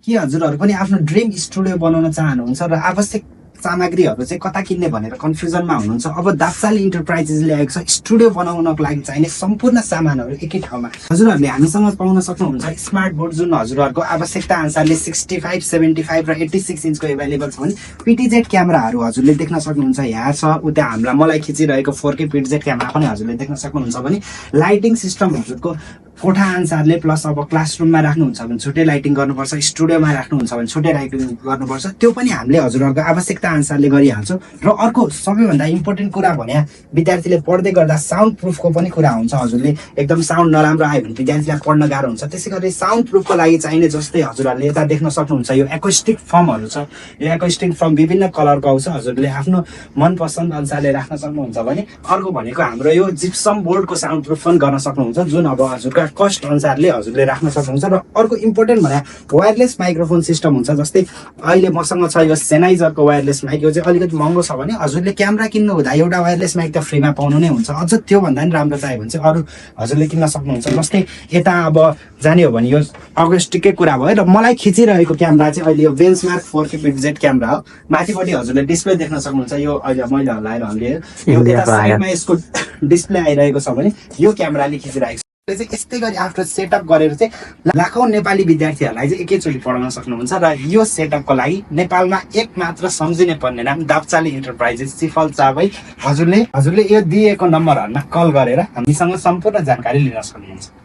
के हजुरहरू पनि आफ्नो ड्रिम स्टुडियो बनाउन चाहनुहुन्छ र आवश्यक सामग्रीहरू चाहिँ कता किन्ने भनेर कन्फ्युजनमा हुनुहुन्छ? अब दाप्चाली इन्टरप्राइजेस ल्याएको छ स्टुडियो बनाउनको लागि चाहिने सम्पूर्ण सामानहरू एकै ठाउँमा। हजुरहरूले हामीसँग पाउन सक्नुहुन्छ स्मार्ट बोर्ड, जुन हजुरहरूको आवश्यकता अनुसारले 65, 75 र 86 इन्चको एभाइलेबल छ भने पिटिजेड क्यामेराहरू हजुरले देख्न सक्नुहुन्छ। यहाँ छ उता हामीलाई मलाई खिचिरहेको 4K पिटिजेड क्यामेरा पनि हजुरले देख्न सक्नुहुन्छ भने लाइटिङ सिस्टम हजुरको कोठा अनुसारले प्लस अब क्लासरुममा राख्नुहुन्छ भने छुट्टै लाइटिङ गर्नुपर्छ, स्टुडियोमा राख्नुहुन्छ भने छुट्टै लाइटिङ गर्नुपर्छ, त्यो पनि हामीले हजुरहरूको आवश्यकता अनुसारले गरिहाल्छौँ। र अर्को सबैभन्दा इम्पोर्टेन्ट कुरा भने विद्यार्थीले पढ्दै गर्दा साउन्ड प्रुफको पनि कुरा हुन्छ। हजुरले एकदम साउन्ड नराम्रो आयो भने विद्यार्थीलाई पढ्न गाह्रो हुन्छ, त्यसै गरी साउन्ड प्रुफको लागि चाहिने जस्तै हजुरहरूले यता देख्न सक्नुहुन्छ यो एकोस्टिक फर्महरू छ। यो एकोस्टिक फर्म विभिन्न कलरको आउँछ, हजुरले आफ्नो मनपसन्द अनुसारले राख्न सक्नुहुन्छ भने अर्को भनेको हाम्रो यो जिप्सम बोर्डको साउन्ड प्रुफ पनि गर्न सक्नुहुन्छ, जुन अब हजुरका कस्ट अनुसारले हजुरले राख्न सक्नुहुन्छ। र अर्को इम्पोर्टेन्ट भने वायरलेस माइक्रोफोन सिस्टम हुन्छ। जस्तै अहिले मसँग छ यो सेनाइजरको वायरलेस माइक, यो चाहिँ अलिकति महँगो छ भने हजुरले क्यामेरा किन्नु हुँदा एउटा वायरलेस माइक त फ्रीमा पाउनु नै हुन्छ। अझ त्योभन्दा पनि राम्रो चाहियो भने चाहिँ अरू हजुरले किन्न सक्नुहुन्छ। जस्तै यता अब जाने हो भने यो अगस्टिकै कुरा भयो। र मलाई खिचिरहेको क्यामेरा चाहिँ अहिले यो बेन्चमार्क 4K पिक्सेल क्यामेरा हो। माथिपट्टि हजुरले डिस्प्ले देख्न सक्नुहुन्छ, यो अहिले मैले हल्लाएर हल्लिएर यो साइडमा यसको डिस्प्ले आइरहेको छ भने यो क्यामेराले खिचिरहेको छ। चाहिँ यस्तै गरी आफ्टर सेटअप गरेर चाहिँ लाखौं नेपाली विद्यार्थीहरूलाई चाहिँ एकैचोटि पढाउन सक्नुहुन्छ। र यो सेटअपको लागि नेपालमा एक मात्र सम्झिने पर्ने नाम दाप्चाली इन्टरप्राइजेस सिफल चाबै। हजुरले यो दिएको नम्बरहरुमा कल गरेर हामीसँग सम्पूर्ण जानकारी लिन सक्नुहुन्छ।